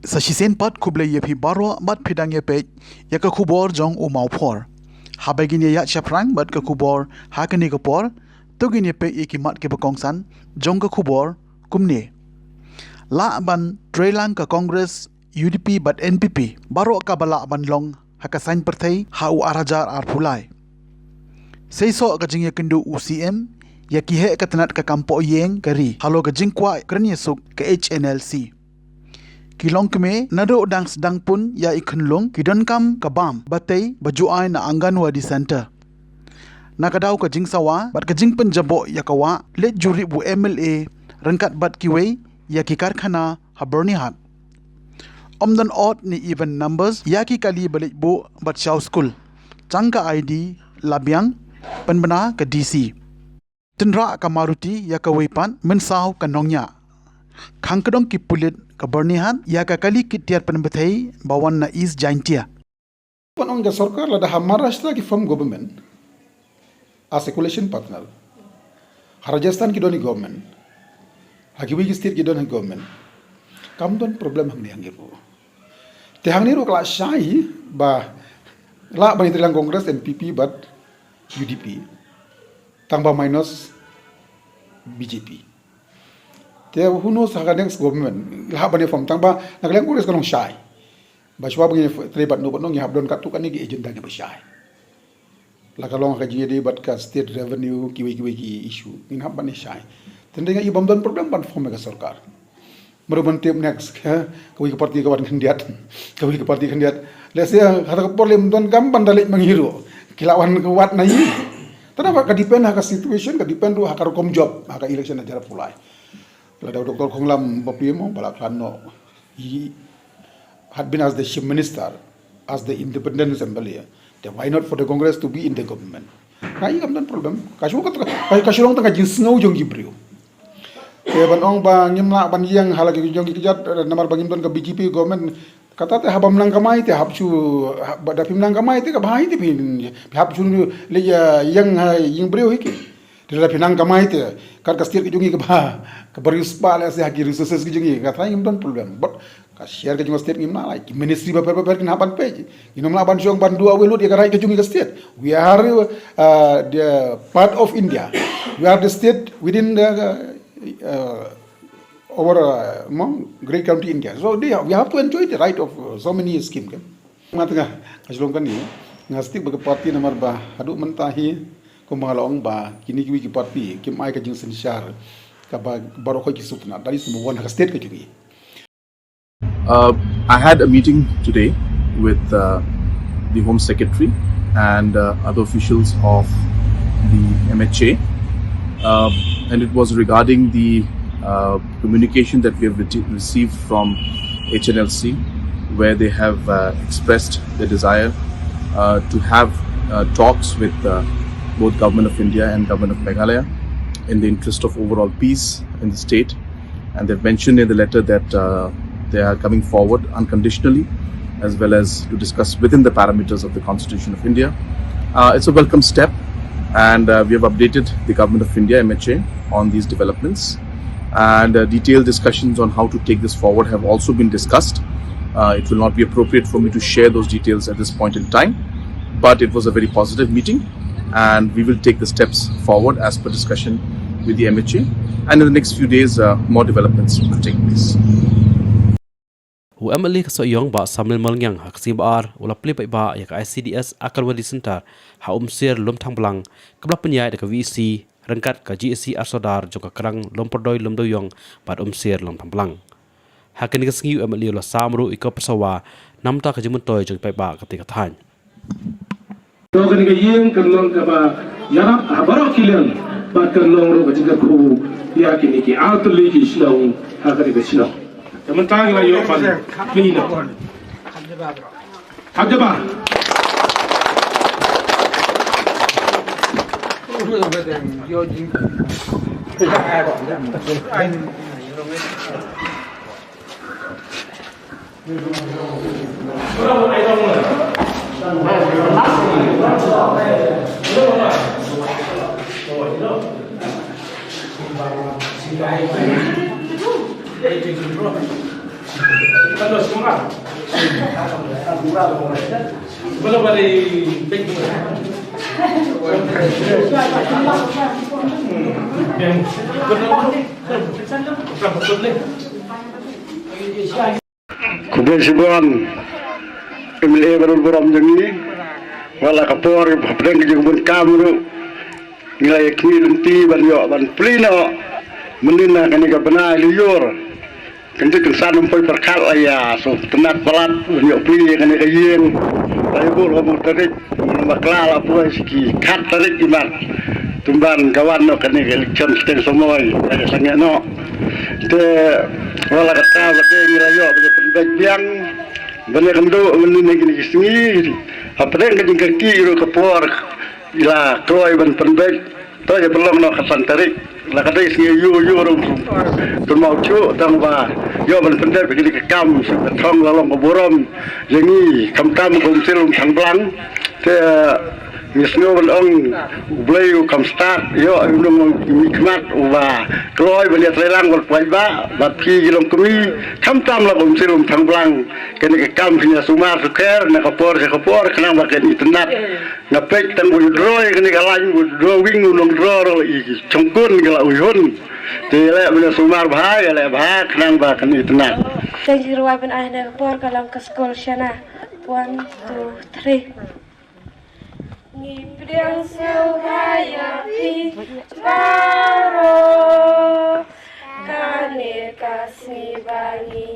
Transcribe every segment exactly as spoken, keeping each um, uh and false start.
Sa shisien pat khublei ïa phi baroh bad phi dang ïa peit ïa ka khubor jong u Mawphor. Haba ngin ïa ïaid shaphrang bad ka khubor ha kane ka por, to ngin ïa peit ïa ki mat kiba kongsan jong ka khubor kumne. Lah ban trei lang ka Congress, U D P bad N P P baroh kaba lah ban long ha ka saiñ pyrthei ha u ar hajar arphew lai. Seisoh ka jingïakynduh u C M ïa ki heh ka tnat ka kam pohïing ka ri halor ka jingkwah kren ïasuk ka H N L C. Ki longkmie naduh dang sdang pun ïa i khunlung ki donkam ka bam batei ba ju ai na Anganwadi Center. Na ka daw ka jingsawa bad ka jingpynjaboh ïa ka wah, leit jurip u M L A ryngkat bad kiwei ïa ki karkhana ha Byrnihat. Ym don ot ne even numbers ïa ki kali ba leit buh bad shaw skul. Tang ka I D la biang, pynbna ka D C. Tynrah ka Maruti ïa kawei pat, mynsaw ka nongñiah. Khang kdong ki pulit ka Byrnihat ïa ka kali kit tiar pynbthei ba wan na East Jaintia. Ban ong ka sorkar lada ha Maharashtra ki form government as a coalition partner, ha Rajasthan ki don hi government, ha kiwei ki state ki don hi government, kam don problem hangne hangne ruh. Te hangne ruh ka la shai ba lah ban ïatrei lang Congress, N P P bad U D P, tang ba minus B J P. Te who knows ha ka next government lah ban ïa form, tang ba na ka liang Congress ka long shai. Ba shuwa ba ngin ïatrei bad no bad no, ngi hap don katto katne ki agenda kiba shai. La ka long ka jingïadei bad ka state revenue, kiwei kiwei ki issue, ngin hap ban ïashai. Te nga i bym don problem ban form ka sorkar. Mero ban tip next, ha? Kawei ka party ka wan khyndiat, kawei ka party khyndiat. Let's say ha ka por lem don kam ban da leit ma ngi ruh, ki la wan ka wad na i. Te na ka depend ha ka situation, ka depend ruh ha ka rukom job ha ka election ha jar pulai. Lada u Doctor Khonglam ba phi mo ba la khlad noh, he had been as the chief minister, as the independent M L A, then why not for the Congress to be in the government? Nga i kam don problem. Ka shu ka, ka shu long tang ka jingsngew jong ki briew. Te ban ong ba ngim lah ban ïeng ha la ki jong ki kjat, eh, namar ba ngim don ka B J P government. Kata te haba ym nang kamai te hap shu, haba da phim nang kamai te ka bha hi te phin, phi hap shu leit ïa ïeng ha ïing briew hi ki. Te lada phi nang kamai te, kat ka state ka jong ngi kaba, kaba riewspah lehse ha ki resources ka jong ngi, ka tharai ngim don problem. But ka share ka jong ka state ngim lah, like, ki ministry bapher bapher kin hap ban peit. Ngim lah ban shong ban duh awei lut ïa ka right ka jong ngi ka state. We are, uh, the part of India. We are the state within the, uh, our, uh, mo, great country India. So they have, we have to enjoy the right of, uh, so many scheme kan. Nga tengah ka shlong kane, nga stick ba ka party namar ba haduh mynta hi, kumba nga la ong ba kine kiwei ki party kim ai ka jingsynshar kaba baroh ki suk na, that is number one ha ka state ka jong ngi. Uh, I had a meeting today with, uh, the Home Secretary and, uh, other officials of the M H A, uh, and it was regarding the, uh, communication that we have reti- received from H N L C, where they have, uh, expressed their desire, uh, to have, uh, talks with, uh, both Government of India and Government of Meghalaya in the interest of overall peace in the state. And they've mentioned in the letter that, uh, they are coming forward unconditionally, as well as to discuss within the parameters of the Constitution of India. Uh, it's a welcome step, and, uh, we have updated the Government of India, M H A, on these developments. And, uh, detailed discussions on how to take this forward have also been discussed. Uh, it will not be appropriate for me to share those details at this point in time, but it was a very positive meeting, and we will take the steps forward as per discussion with the M H A. And in the next few days, uh, more developments will take place. U M L A ka Sohiong Bah Samuel Malngiang ha ka sngi ba ar u la plie paidbah ïa ka I C D S Anganwadi Center ha Umsier, Lumthangplang, kaba la pynïaid da ka V E C ryngkat ka G A C Arsardar jong ka Krang Lumpyrdoi Lumdewiong bad Umsier Lumthangplang. Ha kane ka sngi u M L A u la sam ruh ïa ka pyrsawa namar ka jingmyntoi jong ki paidbah katei ka thaiñ. To kane ka ïing kan long kaba ïarap ha baroh ki liang bad kan long ruh ka jingkyrkhu ïa kine ki artylli ki shnong ha kane ka shnong. Te mynta ngi la ïoh ban plie noh. Hap jaba. Khublei shibun, M L A ba don burom jong ngi, wat la ka por hapdeng ka jingbun kam ruh ngi la ïa khmih lynti ban ïoh ban plie noh mynnin na kane ka bnai lyiur. Kyndiah kynsan ym poi pyrkhat la ïa sngewtynnat palat ban ïoh plie ïa kane ka ïing. La ïa bun ka mut tarik, mut bakla la poi sha ki khat tarik i Mar. Tymban ka wan noh kane ka election kyrteng samoi la ïa sangeh noh. Te wat la katta ba dei ngi la ïoh ba ïa pynbeit biang ban ïa kynduh mynnin na kine ki sngi. Hapdeng ka jingkyrkieh ruh ka por i la kloi ban pynbeit. To ïa pynlong noh ka san tarik. La ka dei sngi ïu ïu ruh kynmaw shuh tang ba ïoh ban pyndep ïa kane ka kam sha ka thong la long ka burom ïa ngi khamtam ka Umsil Umthang Blang. Te ngi sngew ban ong U Blei u kham stad ïoh u nong u mihkhmat uba kloi ban ïatreilang bad paidbah bad phi ki longkmie khamtam la ka Umsil Umthang Blang. Kane ka kam phin ïa sumar sukher na ka por sha ka por khnang ba kan itynnat. Nga peit tang u draw ïa kane ka lain u drawing u nongdro ruh i shongkun ka la u hun. Te ïaleh ban ïa sumar bha ïaleh bha khnang ba kan itynnat. Tang jingrwai ban ai na ka por ka long Ka Skul Shana. One, two, three. Ngi pdiang sngewbha ïa phi baroh. Kane ka sngi ba ngi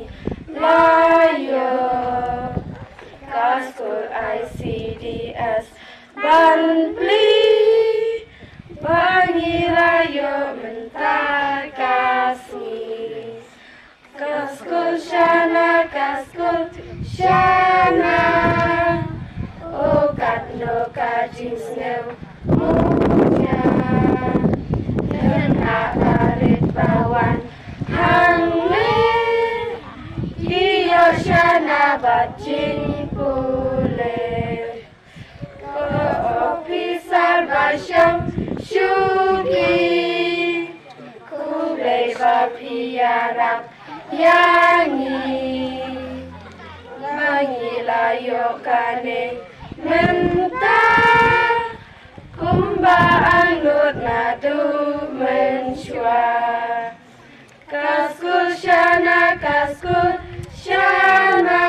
la ïoh ka skul I C D S ban plie ba ngi la ïoh mynta ka sngi. Ka skul shana, ka skul shana. O katno ka jingsngew muja. Khynnah barit ba wan hangne ki ïoh shana bad jingpule. Ko officer ba shong shuki, khublei ba phi ïarap ïa ngi. Ba ngi la ïoh kane mynta kumba angnud naduh mynshuwa. Ka skul shana, ka skul shana.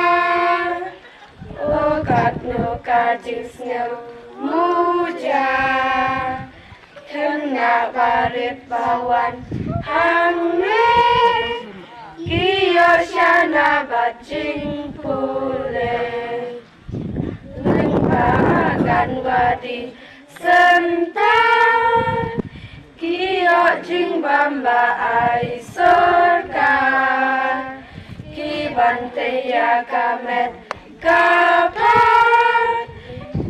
O katno ka jingsngew muja. Khynnah barit ba wan hangne ki ïoh shana bad jingpule. Lyngba Anganwadi Centre ki ïoh jingbam ba ai sorkar. Ki ban tei ïa ka met ka phad,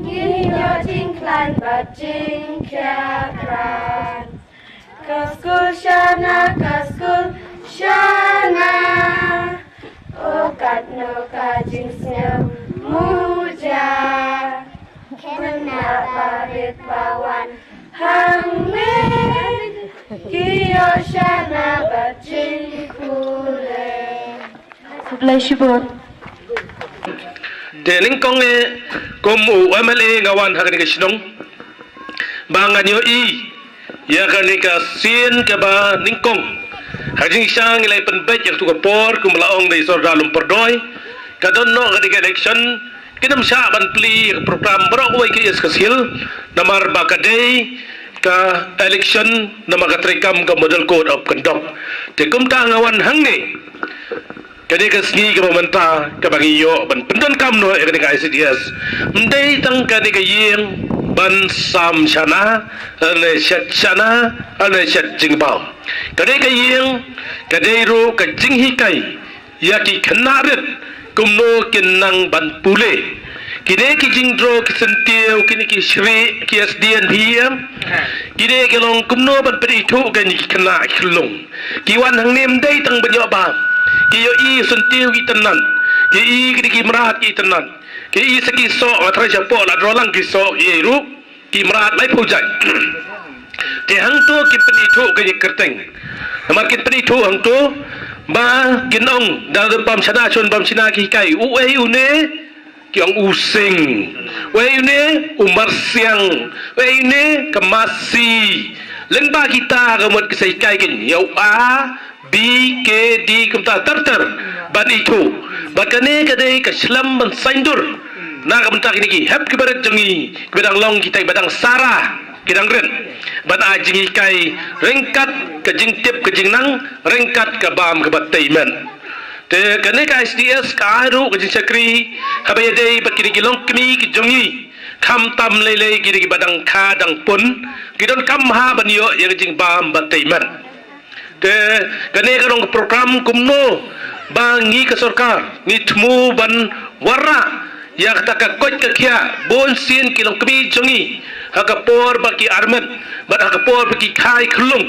ki ïoh jingkhlaiñ bad jingkhiah krat. Ka skul shana, ka skul shana. O katno ka jingsngew muja. Khynnah barit ba wan hangne ki ïoh shana bad jingpule. Khublei shibun. Te nyngkong eh kum u M L A nga wan ha kane ka shnong ba ngan ïohi ïa kane ka sien kaba nyngkong. Ha jingshisha ngi la pynbeit ïa katu ka por kum la ong da i Sordar Lumpyrdoi. Ka don noh kane ka election, kin ym shah ban plie ïa ka program baroh kawei ka ïa ka skill namar ba ka dei ka election namar ka treikam ka Model Code of Conduct. Te kumta nga wan hangne. Kane ka sngi kaba mynta kaba ngi ïoh ban pyndonkam noh ïa kane ka I C D S. Ym dei tang kane ka ïing ban sam shana, ne shet shana, ne shet jingbam. Kane ka ïing ka dei ruh ka jinghikai ïa ki khynnah rit kumno kin nang ban pule. Kine ki jingdro ki syntiew, kine ki shrieh, ki S D N P M. Kine ki long kumno ban pynithuh kine ki khynnah ki khyllung. Ki wan hangne ym dei tang ban ïoh bam. Ki ïohi syntiew ki tynnat. Ki i kine ki mrad ki tynnat. Ki i sa ki soh, nga tharai shapoh la dro lang ki soh ki i ruh. Ki mrad laiphew jait. Te hangto kin pynithuh kine ki kyrteng. Namar kin pynithuh hangto Ba kin ong da da bam shana shon bam shina ki kai u ei u ne ki ong u sing. U ei u ne u marsiang. U ei u ne ka masi. Leng ba kita ka mut ki sai kai kin yau a B K D kumta ter ter ban ithu. Ba kane ka dei ka shlam ban saindur. Na ka bynta kini ki hep ki barit jong ngi ki badang long kita ki badang sara. Ki dang rit ban ai jinghikai ryngkat ka jingtip ka jingnang ryngkat ka bam ka batei met. Te kane ka I C D S ka ai ruh ka jingshakri haba ïadei bad kine ki longkmie ki jong ngi khamtam lei lei kine ki ba dang kha dang pun ki don kam ha ban ïoh ïa ka jingbam batei met. Te kane ka long ka program kumno ba ngi ka sorkar ngi thmu ban wanrah ïa kata ka koit ka khiah bun sien ki longkmie jong ngi ha ka por ba ki armet bad ha ka por ba ki khai khlung.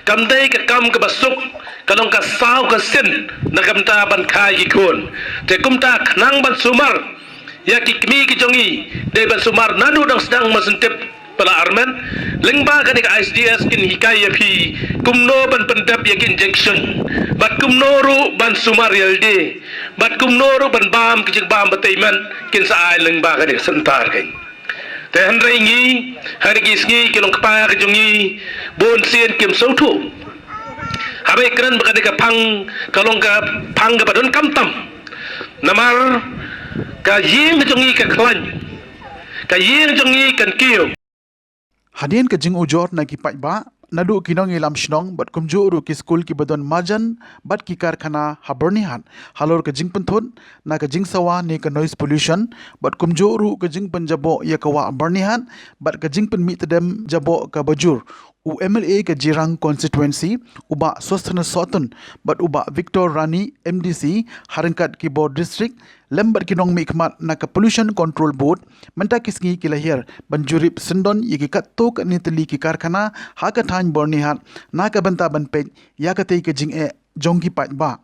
Kam dei ka kam kaba suk ka long ka saw ka sien na ka bynta ban khai ki khun. Te kumta khnang ban sumar ïa ki kmie ki jong ngi dei ban sumar naduh dang sdang mynsiem tip ba la armet. Lyngba kane ka I C D S kin hikai ïa phi kumno ban pyndep ïa ki injection bad kumno ruh ban sumar ïalade bad kumno ruh ban bam ki jingbam batei met kin sa ai lyngba kane ka center kein. Te hynrei ngi ha kine ki sngi ki longkpa ki jong ngi bun sien kim sngewthuh. Haba kren ba kane ka phang ka long ka phang kaba don kam tam. Namar ka ïing ka jong ngi ka khlaiñ. Ka ïing jong ngi kan kiew. Hadien ka jingujor na ki paidbah naduh ki nongïalam shnong bad kumjuh ruh ki skul kiba don marjan bad ki karkhana ha Byrnihat halor ka jingpynthut na ka jingsawa ne ka noise pollution bad kumjuh ruh ka jingpynjaboh ïa ka wah Byrnihat bad ka jingpynmih tdem jaboh kaba jur, u M L A ka Jirang constituency, u Bah Sosthenes Sohtun bad u Bah Victor Rani, M D C, ha ryngkat ki bor district lem bad ki nongmihkhmat na ka Pollution Control Board mynta ki sngi ki la hiar ban jurip syndon ïa ki katto katne tylli ki karkhana ha ka thaiñ Byrnihat na ka bynta ban peit ïa katei ka jingeh jong ki paidbah.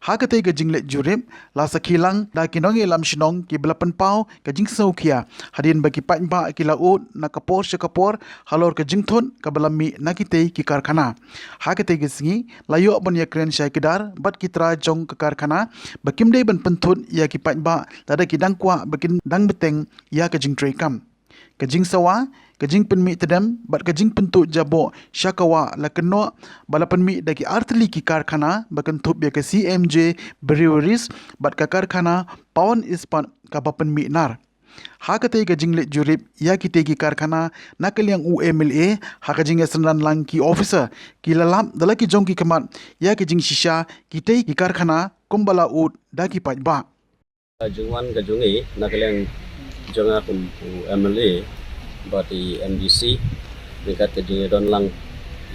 Ha katei ka jingleit jurip la sakhi lang da ki nongïalam shnong kiba la pynpaw ka jingsngewkhia hadien ba ki paidbah ki la ud na ka por sha ka por halor ka jingthut kaba la mih na kitei ki karkhana. Ha katei ka sngi la ïoh ban ïakren shai kdar bad ki trai jong ka karkhana ba kim dei ban pynthut ïa ki paidbah lada ki dang kwah ba kin dang bteng ïa ka jingtreikam. Ka jingsawa, ka jingpynmih tdem bad ka jingpyntuh jaboh sha ka wah la kynnoh ba la pynmih da ki artylli ki karkhana ba kynthup ïa ka C M J Breweries bad ka karkhana Pawan Ispat kaba pynmih nar. Ha katei ka jingleit jurip ïa kitei ki karkhana na ka liang u M L A ha ka jingïasynran lang ki officer ki la lap da la ki jong ki khmat ïa ka jingshisha kitei ki karkhana kumba la ud da ki paidbah. Ka jingwan ka jong ngi na ka liang jong nga kum u M L A bad i M D C, ryngkat ka jingïadon lang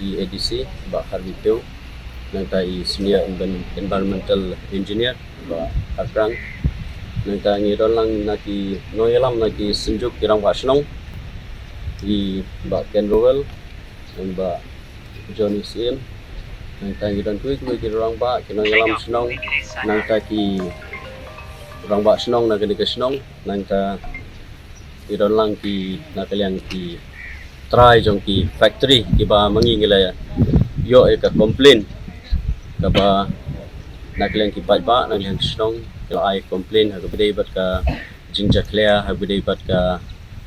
i A D C Bah Harvey Phew, nangta i Senior Envi- Environmental Engineer Bah Harkrang, nangta ngi don lang na ki nongïalam na ki synjuk ki rangbah shnong, i Bah Ken Rowell, nang Bah Johnny Siem, nangta ngi don kiwei kiwei ki rangbah ki nongïalam shnong, nangta ki rangbah shnong na kane ka shnong, nangta ngi don lang ki na ka liang ki trai jong ki factory kiba ma ngi ngi la ïoh ïa ka complain kaba na ka liang ki paidbah na ka liang ki shnong ki la ai complain ha kaba dei bad ka jingjakhlia ha kaba dei bad ka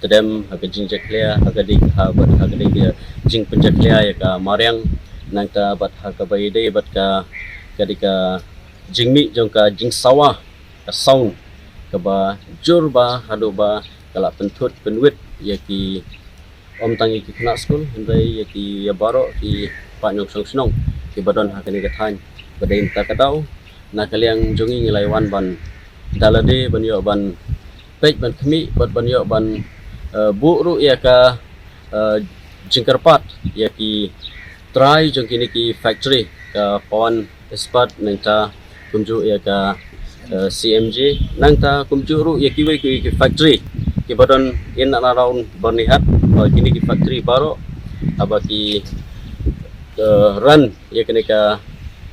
tdem ha ka jingjakhlia ha ka dei ha bad ha ka dei ka jingpynjakhlia ïa ka mariang nangta bad ha kaba dei bad ka ka dei ka jingmih jong ka jingsawa ka sound kaba jur ba haduh ba ka la pynthut pynwit ïa ki ym tang ïa ki khynnah skul hynrei ïa ki ïa baroh ki paid nongshong shnong kiba don ha kane ka thaiñ ba dei mynta ka daw na ka liang jong ngi ngi la ïa wan ban da lade ban ïoh ban peit ban khmih bad ban ïoh ban eh, buh ruh ïa ka eh, jingkyrpad ïa ki trai jong kine ki factory ka Pawan Ispat nangta kumjuh ïa ka eh, C M J nangta kumjuh ruh ïa kiwei kiwei ki factory kiba don in and around Byrnihat ba kine ki factory baroh haba ki eh, run ïa kane ka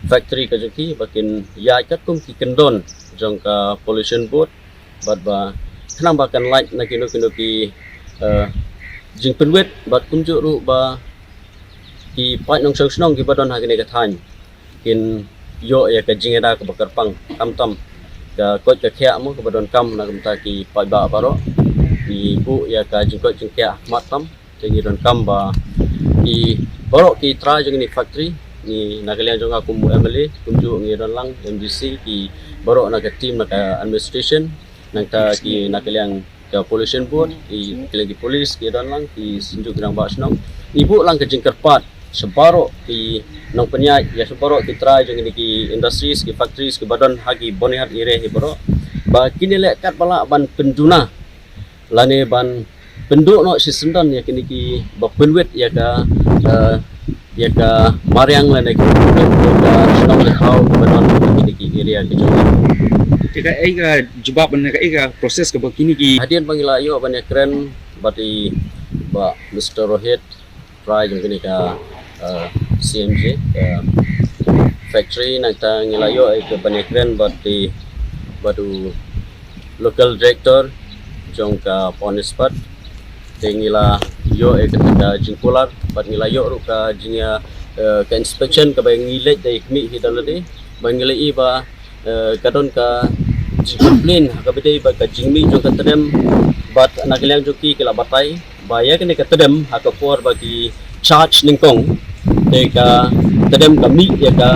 factory ka jong ki ba kin ïaid katkum ki kyndon jong ka pollution board bad ba khnang ba kan lait na kino kino ki eh, jingpynwit bad kumjuh ruh ba ki paid nongshong shnong kiba don ha kane ka thaiñ kin ïoh ïa ka jingïada kaba kyrpang, khamtam ka koit ka khiah mo kaba donkam na ka bynta ki paidbah baroh. Ngi buh ïa ka jingkoit jingkhiah khmat tam, te ngi donkam ba ki baroh ki trai jong kine ki factory, ngi na ka liang jong nga kum u M L A, kumjuh ngi don lang M D C, ki baroh na ka team na ka administration, nangta ki na ka liang ka pollution board, ki na ka liang ki police, ki don lang ki synjuk rangbah shnong. Ngi buh lang ka jingkyrpad sha baroh ki nongpynïaid, ïa sha baroh ki trai jong kine ki industries, ki factories kiba don ha ki byrnihat area hi baroh, ba kin leh katba lah ban pynduna lane ban pynduh noh shisyndon ïa kine kiba pynwit ïa ka, eh, ïa ka mariang lane ka pynwit ïa ka shnong ka thaw kaba don ha kine ki area ki jong ngi. Te kaei ka jubab ne kaei ka process kaba kine ki, hadien ba ngi la ïoh ban ïakren bad i Bah Mister Rohit, trai jong kane ka, uh, C M J, uh, factory, nangta ngi la ïoh ïa ka ban ïakren bad i, bad u local director jong ka Pon Ispat. Te ngi la ïoh ïa ka, ka jingkular bad ngi la ïoh ruh ka jingïa, uh, ka inspection kaba ngi leit da i khmih hi da lade, ba ngi la i ba, uh, ka don ka jingcomplain ha kaba ïadei bad ka jingmih jong ka tdem, bad na ka liang jong ki ki la batai ba ïa kane ka tdem ha ka por ba ki charge nyngkong, te ka tdem ka mih ïa ka,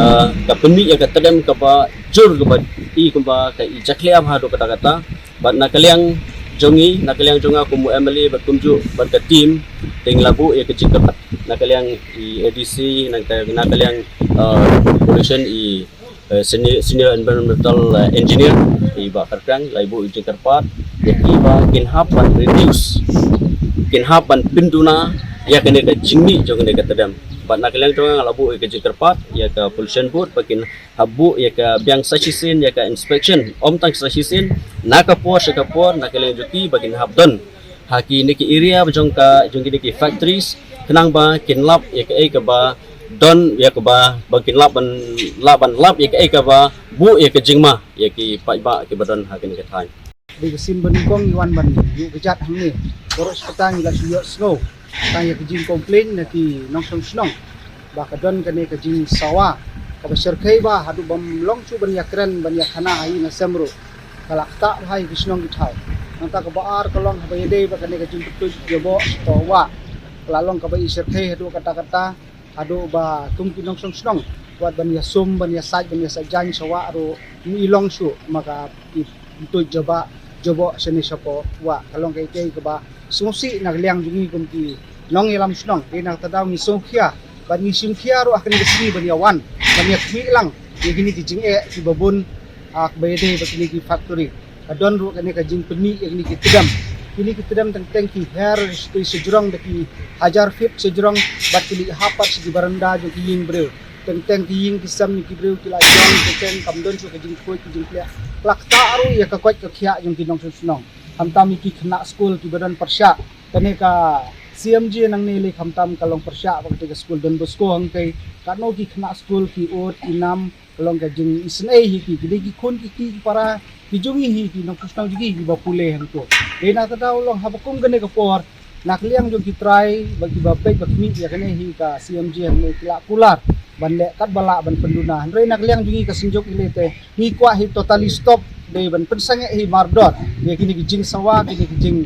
uh, ka pynmih ïa ka tdem kaba jur, kaba i kumba ka i jakhlia haduh katta katta. Bad na ka liang jong ngi, na ka liang jong nga kum u M L A bad kumjuh bad ka team, te ngi la buh ïa ka jingkyrpad na ka liang i A D C, nangta na ka liang, uh, pollution i, uh, senior, senior environmental, uh, engineer i Bah Kharkhiang, la buh ïa ka jingkyrpad ïa ki ba kin hap ban reduce, kin hap ban pynduna ïa kane ka jingmih jong kane ka tdem. Bad na ka liang jong nga la buh ïa ka jingkyrpad ïa ka pollution board ba kin hap buh ïa ka biang sa shisien ïa ka inspection, ym tang sa shisien, na ka por sha ka por, na ka liang jong ki ba kin hap don ha kine ki area jong ka, jong kine ki factories, khnang ba kin lap ïa kaei kaba don, ïa kaba, ba kin lap ban, lap ban lap ïa kaei kaba buh ïa ka jingma ïa ki paidbah kiba don ha kane ka thaiñ. Dei ka sien ba nyngkong ngi wan ban ïuh kjat hangne. Baroh shi katta ngi la shu ïohsngew tang ïa ka jingcomplain na ki nongshong shnong ba ka don kane ka jingsawa kaba shyrkhei bha, haduh bym long shuh ban ïakren ban ïakhana ha ïing ha sem ruh. Ka la ktah bha ïa ki shnong ki thaw. Nangta kaba ar ka long haba ïadei bad kane ka jingpyntuid jaboh shapoh wah. Ka la long kaba i shyrkhei haduh katta katta, haduh ba kum ki nongshong shnong, wat ban ïasum, ban ïasaid, ban ïasaid jaiñ sha wah ruh ym i long shuh, ma ka i pyntuid jaboh, jaboh shane shapoh wah. Ka long kaei kaei kaba sngewsih na ka liang jong ngi kum ki nongïalam shnong. Dei na kata daw ngi sngewkhia bad ngi shim khia ruh ha kane ka sngi ban ïawan ban ïakhmih lang ïa kine ki jingeh kiba bun, ah, kaba ïadei bad kine ki factory. Ka don ruh kane ka jingpynmih ïa kine ki tdem. Kine ki tdem teng teng ki her sha, sha jrong da ki hajar feet sha jrong, bad ki leit hap pat sha ki baranda jong ki ïing briew. Teng teng ki ïing ki sem ki briew ki la jrong, teng teng kam don shuh ka jingkhuid ka jingkliah. Ka la ktah ruh ïa ka koit ka khiah jong ki nongshong shnong. Khamtam ïa ki khynnah skul kiba don pyrshah. Kane ka C M J nangne lei khamtam ka long pyrshah bad kata ka skul Don Bosco hangtei. Katno ki khynnah skul ki ud ki nam, ka long ka jingisynei hi ki, ki dei ki khun ki kti ki para ki jong ngi hi, ki nongshong shnong jong ngi kiba pule hangto. Dei na kata daw long haba kum kane ka por, na ka liang jong ki trai bad kiba peit ba khmih ïa kane hi ka C M J hangne ki la kular ban leh katba lah ban pynduna. Hynrei na ka liang jong ngi ka Synjuk i lei te ngi kwah hi totally stop, dei ban pynsangeh hi mardor ïa kine ki jingsawa, kine ki jing,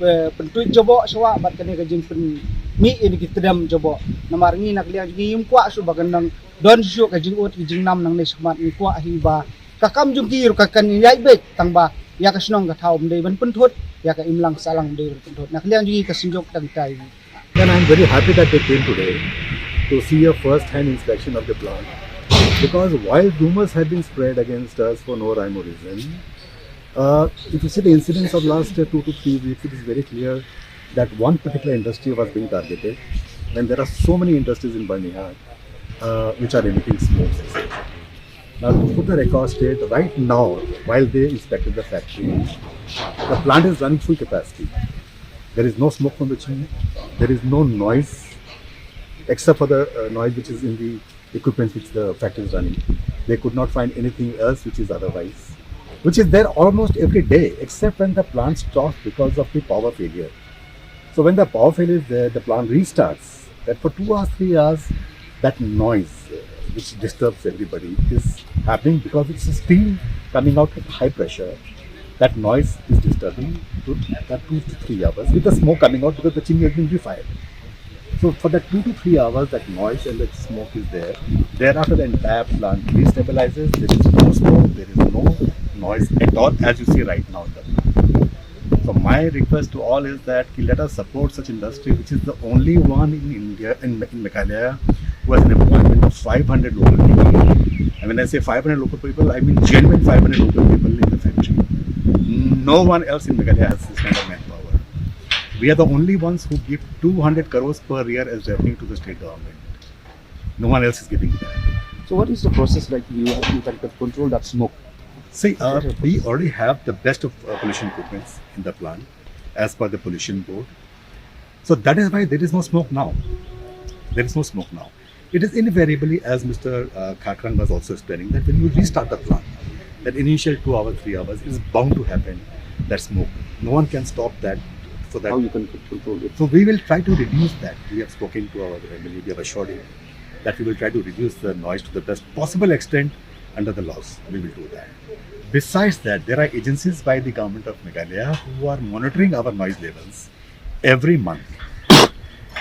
eh, pyntuid jaboh sha wah bad kane ka jingpynmih ïa kine ki tdem jaboh. Namar ngi na ka liang jong ngi ngim kwah shuh ba kan nang don shuh ka jingud ka jingnam nangne shakhmat. Ngi kwah hi ba ka kam jong ki ruh ka kan ïaid beit, tang ba ïa ka shnong ka thaw ym dei ban pynthut, ïa ka imlang sahlang ym dei ban pynthut. Na ka liang jong ngi ka Synjuk tang tai. And I'm very happy that they came today to see a first-hand inspection of the plant. Because while rumors have been spread against us for no rhyme or reason, uh, if you see the incidents of last, uh, two to three weeks, it is very clear that one particular industry was being targeted. And there are so many industries in Byrnihat, uh, which are emitting smokes. Now, to put the record straight, right now, while they inspected the factory, the plant is running full capacity. There is no smoke from the chimney. There is no noise, except for the, uh, noise which is in the equipments which the factory is running. They could not find anything else which is otherwise, which is there almost every day, except when the plant stops because of the power failure. So when the power failure is there, the plant restarts. That for two hours, three hours, that noise, uh, which disturbs everybody, is happening because it's steam coming out at high pressure. That noise is disturbing to that two to three hours with the smoke coming out because the chimney has been refired. So for that two to three hours, that noise and that smoke is there. Thereafter, the entire plant destabilizes. There is no smoke. There is no noise at all, as you see right now in the plant. So my request to all is that ki let us support such industry, which is the only one in India, in, in Meghalaya, who has an employment of five hundred local people. And when I say five hundred local people, I mean genuine five hundred local people in the factory. No one else in Meghalaya has this kind of manpower. We are the only ones who give two hundred crores per year as revenue to the state government. No one else is giving that. So what is the process like you, you can control that smoke? See, uh, we already have the best of uh, pollution equipments in the plant as per the pollution board. So that is why there is no smoke now. There is no smoke now. It is invariably, as Mister Uh, Kharkharang was also explaining, that when you restart the plant, that initial two hours, three hours, it is bound to happen, that smoke. No one can stop that. So that How you can control it? So we will try to reduce that. We have spoken to our M L A, we have assured him that we will try to reduce the noise to the best possible extent under the laws. We will do that. Besides that, there are agencies by the government of Meghalaya who are monitoring our noise levels every month.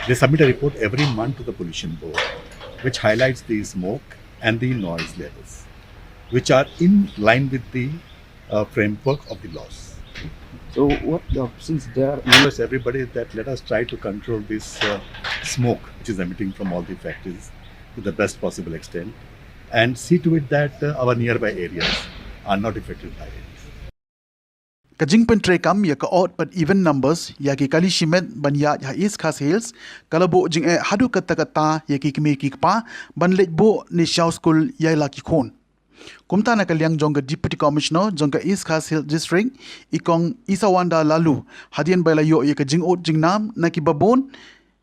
They submit a report every month to the pollution board, which highlights the smoke and the noise levels, which are in line with the uh, framework of the laws. So what uh, since there are Request everybody that let us try to control this uh, smoke which is emitting from all the factories to the best possible extent and see to it that uh, our nearby areas are not affected by it. Ka jingpyntreikam ïa ka odd bad even numbers ïa ki kali shimet ban ïaid ha East Khasi Hills ka la buh jingeh haduh katta katta ïa ki kmie ki kpa ban leit buh ne shaw skul ïa la ki khun. Kumta na ka liang jong ka Deputy Commissioner jong ka East Khasi Hills District, i Kong Isawanda Laloo, hadien ba la ïoh ïa ka jingud jingnam na ki babun,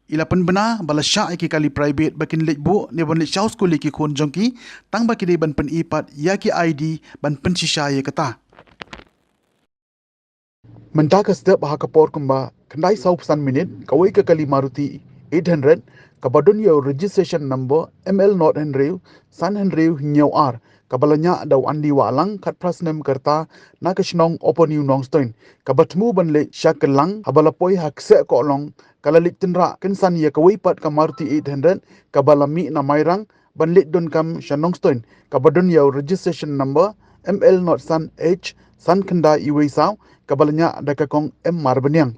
i la pynbna ba la shah ïa ki kali private ba kin leit buh ne ban leit shaw skul ïa ki khun jong ki, tang ba ki dei ban pyni pat ïa ki I D ban pynshisha ïa kata. Mynta ka step ha ka por kumba khyndai saw phew san minit, kawei ka kali Maruti eight hundred kaba don ïa u registration number M L not hynriew san hynriew hynñiew ar, kaba la ñiah da u Andy Wahlang, khatphra snem ka rta, na ka shnong Upper New Nongstoin, kaba thmu ban leit sha Kyllang, haba la poi ha Kseh Kohlong ka la leit tynrah kynsan ïa kawei pat ka Maruti eight hundred kaba la mih na Mairang ban leit donkam sha Nongstoin, kaba don ïa u registration number M L not san H san khyndai iwei saw, kaba la ñiah da ka Kong M Marbaniang.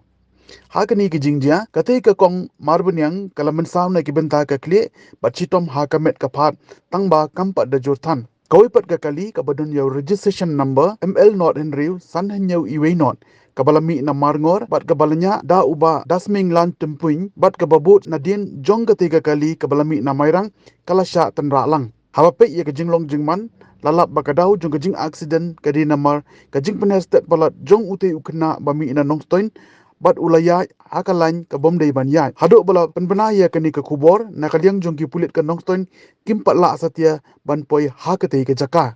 Ha kane ka jingjia, katei ka Kong Marbaniang ka la mynsaw na ki bynta ka khlieh bad shitom ha ka met ka phad, tang ba kam pat da jur than. Kawei pat ka kali kaba don ïa u registration number M L not hynriew san hynñiew iwei not, kaba la mih na Marngor bad kaba la ñiah da u Bah Dasminglan Tympuiñ bad kaba bud nadien jong katei ka kali kaba la mih na Mairang ka la shah tynrah lang. Haba peit ïa ka jinglong jingman, la lap ba ka daw jong ka jingaccident ka dei namar ka jingpynher stet palat jong utei u khynnah ba mih na Nongstoin bad u la ïaid ha ka lain ka bym dei ban ïaid. Haduh ba la pynbna ïa kane ka khubor na ka liang jong ki pulit ka Nongstoin, kim pat lah satia ban poi ha katei ka jaka.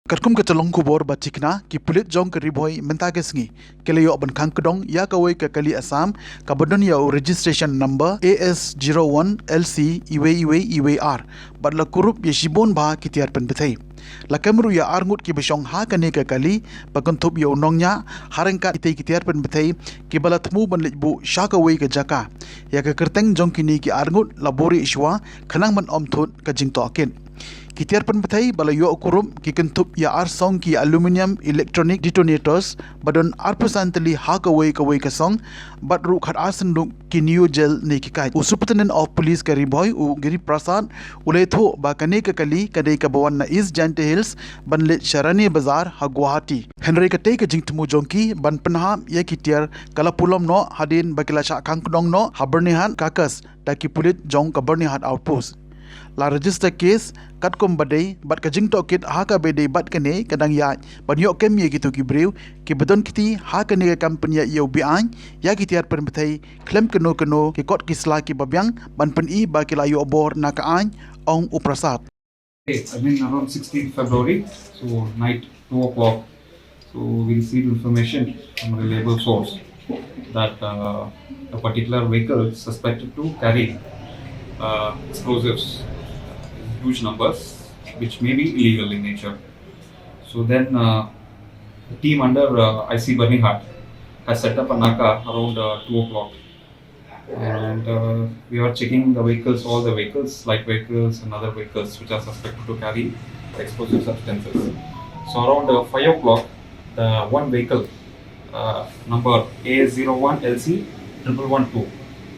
Katkum ka tyllong khubor ba thikna, ki pulit jong ka Ri Bhoi mynta ka sngi ki la ïoh ban khang kdong ïa kawei ka kali Assam kaba don ïa u registration number A S zero one L C iwei iwei iwei ar bad la kurup ïa shibun bha ki tiar pynbthei. La kem ruh ïa arngut kiba shong ha kane ka kali ba kynthup ïa u nongñiah ha ryngkat kitei ki tiar pynbthei kiba la thmu ban leit buh sha kawei ka jaka. Ïa ka kyrteng jong kine ki arngut la buhrieh shuwa khnang ban ym thut ka jingtohkit. Ki tiar pynbthei ba la ïoh kurup ki kynthup ïa ar song ki aluminium electronic detonators ba don arphew san tylli ha kawei kawei ka song bad ruh khatar synduk ki neo gel ne ki kait. U Superintendent of Police ka Ri Bhoi, u Giri Prasad, u la ïathuh ba kane ka kali ka dei kaba wan na East Jaintia Hills ban leit sha Rani Bazar ha Guwahati. Hynrei katei ka jingthmu jong ki ban pynhap ïa ki tiar ka la pulom noh hadien ba ki la shah khang kdong noh ha Byrnihat Carcass da ki pulit jong ka Byrnihat Outpost. La register case katkum ba dei bad ka jingtohkit ha kaba dei bad kane ka dang ïaid ban ïoh kem ïa kito ki briew kiba don kti ha kane ka kam pynïaid ïa u be-aiñ ïa ki tiar pynbthei khlem kano kano ki kot ki sla kiba biang ban pyni ba ki la ïoh bor na ka aiñ, ong u Prasad. I mean, around sixteenth February, so night two o'clock, so we received information from a reliable source that uh, a particular vehicle suspected to carry uh, explosives in huge numbers, which may be illegal in nature. So then uh, the team under uh, I C Byrnihat has set up a naka around uh, two o'clock. And uh, we are checking the vehicles, all the vehicles, light vehicles and other vehicles which are suspected to carry explosive substances. So around uh, five o'clock, the one vehicle, uh, number A zero one L C triple one two,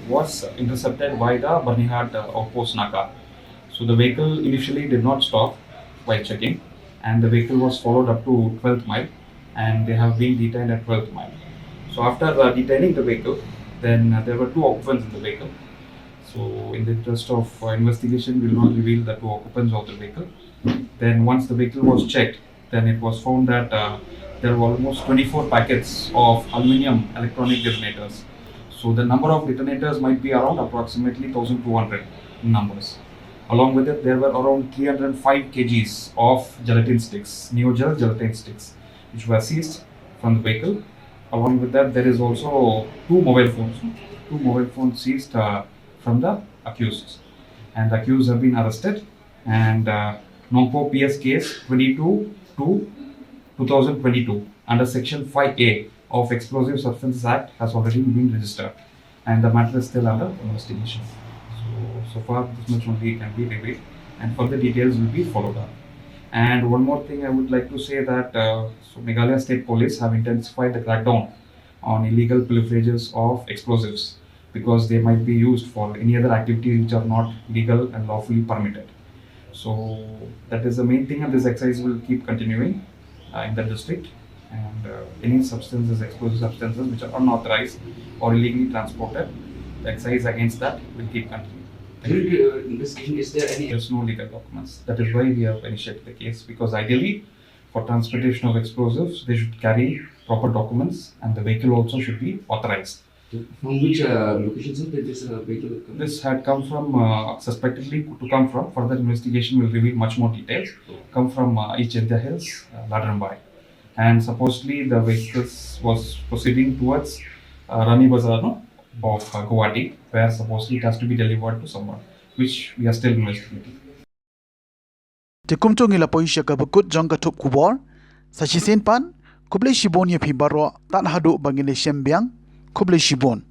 was intercepted by the Byrnihat uh, outpost naka. So the vehicle initially did not stop while checking, and the vehicle was followed up to twelfth mile, and they have been detained at twelfth mile. So after uh, detaining the vehicle, then uh, there were two occupants in the vehicle. So in the interest of uh, investigation, we will not reveal the two occupants of the vehicle. Then once the vehicle was checked, then it was found that uh, there were almost twenty-four packets of aluminium electronic detonators. So the number of detonators might be around approximately thousand two hundred in numbers. Along with it, there were around three hundred five kgs of gelatin sticks, Neogel gelatin sticks, which were seized from the vehicle. Along with that, there is also two mobile phones, two mobile phones seized uh, from the accused. And the accused have been arrested. And uh, Nongpoh P S case twenty-two two two thousand twenty-two under Section five A of Explosive Substances Act has already been registered, and the matter is still under investigation. So, so far, this much only can be revealed, and further details will be followed up. And one more thing I would like to say that uh, so Meghalaya State Police have intensified the crackdown on illegal proliferages of explosives, because they might be used for any other activities which are not legal and lawfully permitted. So that is the main thing, and this exercise will keep continuing uh, in the district. And uh, any substances, explosive substances, which are unauthorized or illegally transported, the exercise against that will keep continuing. During the investigation, is there any There's no legal documents. That is why we have initiated the case, because ideally, for transportation of explosives, they should carry proper documents, and the vehicle also should be authorized. From which uh, location, sir, did this uh, vehicle come? This had come from, uh, suspectedly to come from, further investigation will reveal much more details, come from uh, East Jaintia Hills, uh, Ladrymbai. And supposedly the vehicle was proceeding towards uh, Rani Bazar, no, of uh, Guwahati, where supposedly it has to be delivered to someone, which we are still investigating. Te kumto ngi la poi sha ka bakut jong ka thup khubor. Sa shisien pat, khublei shibun ïa phi baroh, tad haduh ba ngin ïashem biang. Khublei shibun.